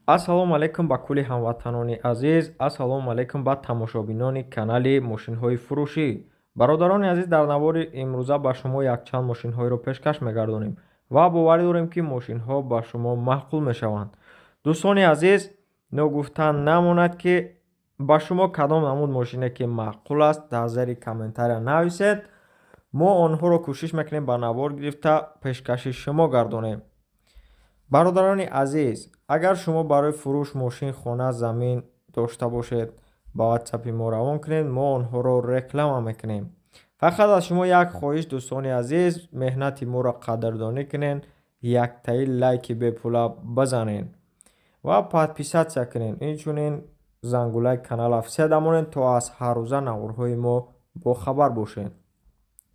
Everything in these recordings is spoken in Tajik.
Ассалому алайкум ба кулли ҳамватанони азиз, ассалому алайкум ба тамошобинони канали мошинҳои фурӯшӣ. Бародарони азиз, дар навори имрӯза ба шумо якчанд мошинҳоеро пешкаш мегардонем ва боварӣ дорем, ки мошинҳо ба шумо маъқул мешаванд. Дӯстони азиз, ногуфта намонад, ки ба шумо кадом намуд мошине ки маъқул аст, дар зери комментария нависед. Мо онҳоро кӯшиш мекунем, ба навор гирифта пешкаши шумо гардонем. Бародарони азиз, агар шумо барои фурӯш мошин, хона, замин дошта бошед, ба ватсапи мо равон кунед, мо онҳоро реклама мекунем. Фақат аз шумо як хоҳиш, дӯстони азиз: меҳнати моро қадрдонӣ кунед, яктаи лайки бепула бизанед ва подписаться кунед, инчунин зангулаи канала фишурда монед, то аз ҳаррӯза наворҳои мо бохабар бошед.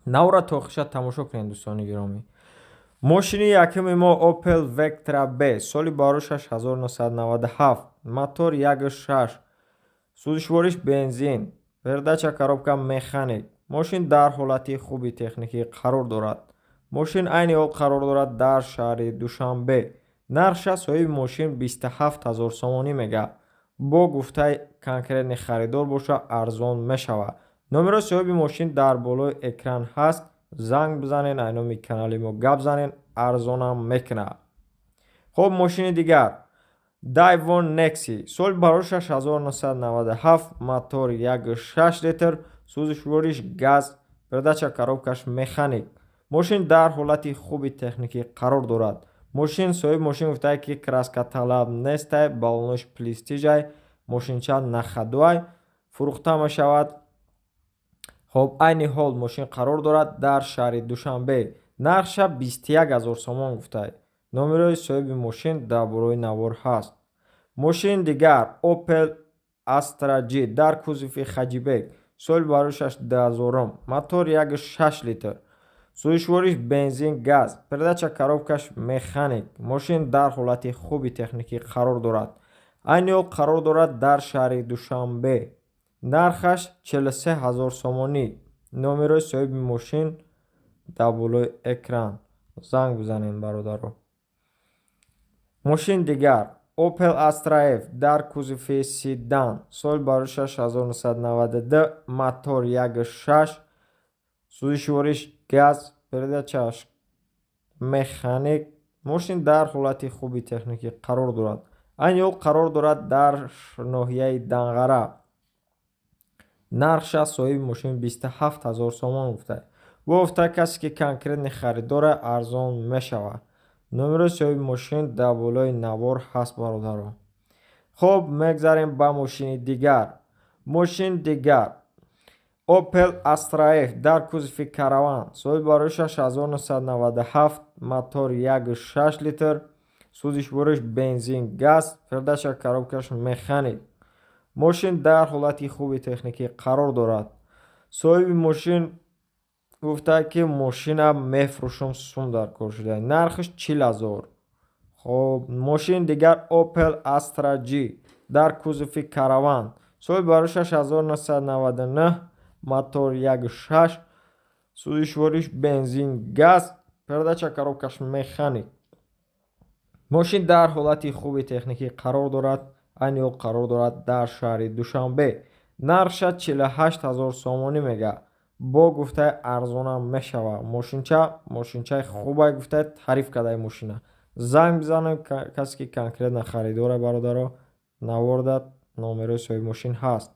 Навора то охиша тамошо кунед, дӯстони гиромӣ. Мошини якуми мо Opel Vectra B, соли барошаш 1997, мотор 1.6, сӯзишвориш бензин, передача коробка механик. Мошин дар ҳолати хуби техникӣ қарор дорад. Мошин айни ҳол қарор дорад дар шаҳри Душанбе. Нархша соҳиби мошин 27 ҳазор сомонӣ мегӯяд. Бо гуфтаи конкретный харидор боша, арзон мешавад. Номерои соҳиби мошин дар болои экран ҳаст, занг бизанед, ай номи канали мо гап занед, арзонам мекунад. Хуб, мошини дигар Daewoo Nexia, соли барошаш 1997, мотор 1.6 литр, сӯзишвориш газ, передача коробкаш механик. Мошин дар ҳолати хуби техникӣ қарор дорад. Мошин, соҳиби мошин гуфтае, ки краскаталаб нестай, балонош пластикай, мошинча на ходу ай, фурӯхта мешавад. Хоб, айни ҳол мошин қарор дорад дар шаҳри Душанбе. Нархша 21 ҳазор сомон гуфтай. Номерои соҳиби мошин дар болои навор ҳаст. Мошини дигар Opel Astra G дар кузови хэтчбек, соли барошаш 2000, мотор 1.6 литр, сӯзишвориш бензин, газ, передача коробкаш механик. Мошин дар ҳолати хуби техникӣ қарор дорад. Айни ҳол қарор дорад дар шаҳри Душанбе. Нархаш 43 ҳазор сомонӣ. Номерои соҳиби мошин дар болои экран, занг бизанед, бародаро. Мошини дигар Opel Astra F дар кузови седан, соли барошаш 1992, мотор 1.6, сӯзишвориш газ, передачааш механик. Мошин дар ҳолати хуби техникӣ қарор дорад. Айни ҳол қарор дорад дар ноҳияи Данғара. Нархша соҳиби мошин 27 ҳазор сомон гуфта. Гуфта, касе ки конкретный харидора, арзон мешавад. Номерои соҳиби мошин дар болои навор ҳаст, бародаро. Хуб, мегзарем ба мошини дигар. Мошини дигар Opel Astra F дар кузови караван, соли барошаш 1997, мотор 1.6 литр, сӯзишвориш бензин, газ, передача коробкаш механик. Мошин дар ҳолати хуби техникӣ қарор дорад. Соҳиби мошин гуфта, ки мошина мефурӯшам, сум дар кор шуда. Нархаш 40 ҳазор. Хоб, мошини дигар Opel Astra G дар кузови караван, соли барошаш 1999, мотор 1.6, сӯзишвориш бензин, газ, передача коробкаш механик. Мошин дар ҳолати хуби техникӣ қарор дорад. Айни ҳол қарор дорад дар шаҳри Душанбе. Нархша 48 ҳазор сомонӣ мегӯяд. Бо гуфтаи арзонам мешавад. Мошинча мошинчаи хубай гуфтаи, таъриф кардаи мошина. Занг бизанем, касе ки конкретно харидора, бародаро. Наворда номерои соҳиби мошин ҳаст.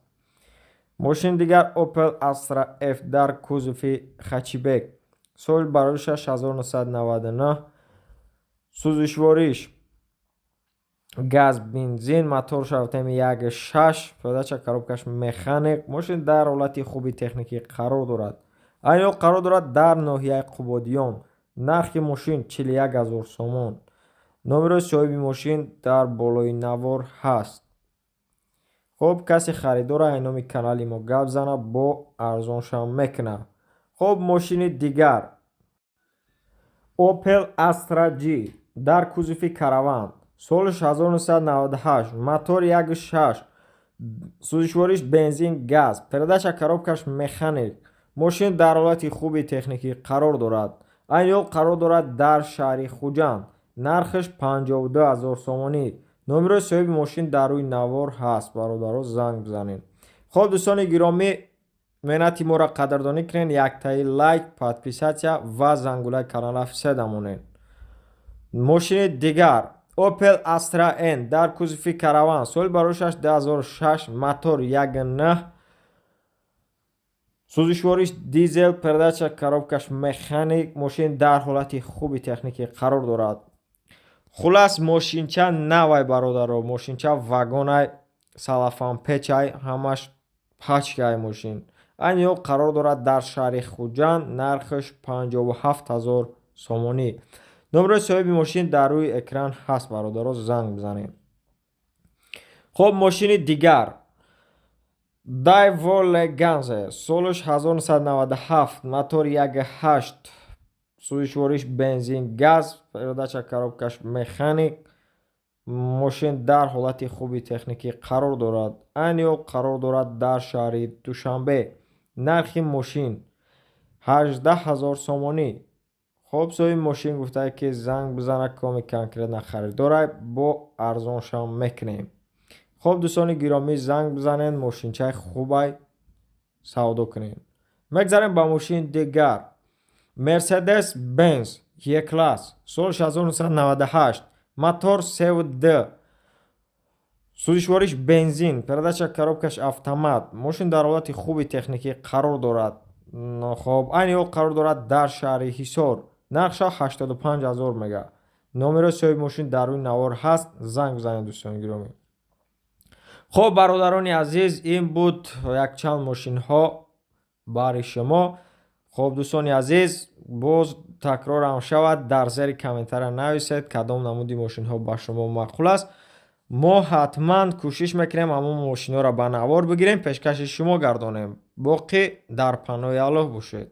Мошини дигар Opel Astra F дар кузови хэтчбек, соли барошаш 1999, сӯзишвориш газ, бензин, мотор шавтеми 1.6, передача коробкаш механик. Мошин дар ҳолати хуби техникӣ қарор дорад. Айни ҳол қарор дорад дар ноҳияи Қубодиён. Нархи мошин 41 ҳазор сомон. Номерои соҳиби мошин дар болои навор ҳаст. Хуб, касе харидора, ай номи канали мо гап зана, бо арзоншам мекунад. Хуб, мошини дигар Opel Astra G дар кузови караван, солиш 1998, мотор 1.6, сӯзишвориш бензин, газ, передача коробкаш механик. Мошин дар ҳолати хуби техникӣ қарор дорад. Айни ҳол қарор дорад дар шаҳри Хуҷанд. Нархаш 52 ҳазор сомонӣ. Номерои соҳиби мошин дар рӯи навор ҳаст, бародаро, занг бизанед. Хоб, дӯстони гиромӣ, меҳнати моро қадрдонӣ кунед, яктаи лайк, подписаться ва зангулаи канала фиседа монед. Мошини дигар: Opel Astra N дар кузови Караван, соли бароишаш 2006, мотор 1.9, сӯзишвориш дизел, передача коробкаш механик. Мошин дар ҳолати хуби техникӣ қарор дорад. Хулас, мошинча навай, бародаро, мошинча вагонай, салафанпечай, ҳамаш пачкай. Мошин айни ҳол қарор дорад дар шаҳри Хуҷанд, нархаш 57 000 сомонӣ. Номерои соҳиби мошин дар рӯи экран ҳаст, бародаро, занг бизанед. Хуб, мошини дигар: Daewoo Leganza, солаш 1997, мотор 1.8, сӯзишвориш бензин газ, передача коробкаш механик. Мошин дар ҳолати хуби техникӣ қарор дорад. Айни ҳол қарор дорад дар шаҳри Душанбе. Нархи мошин 18 000 сомонӣ. Хуб, соҳиби мошин гуфтае, ки занг бизана, коми конкретно харидорай, бо арзоншам мекунем. Хуб, дӯстони гиромӣ, занг бизанед, мошинчаи хубай савдо кунед. Мегзарем ба мошини дигар: Мерседес Бенз Е класс, соли 1998, мотор 3.2, сӯзишвориш бензин, передача коробкаш автомат. Мошин дар ҳолати хуби техникӣ қарор дорад. Хоб, айни ҳол қарор дорад дар шаҳри Ҳисор, нархша 85 ҳазор мега. Номерои соҳиби мошин дар рӯи навор ҳаст, занг бизанед, дӯстони гиромӣ. Хуб, бародарони азиз, ин буд якчанд мошинҳо бари шумо. Хуб, дӯстони азиз, боз такрорам шавад, дар зери комментария нависед, кадом намуди мошинҳо ба шумо маъқул аст. Мо ҳатман кӯшиш мекунем, ҳамон мошинҳоро ба навор бигирем, пешкаши шумо гардонем. Боқӣ дар паноҳи Аллоҳ бошед.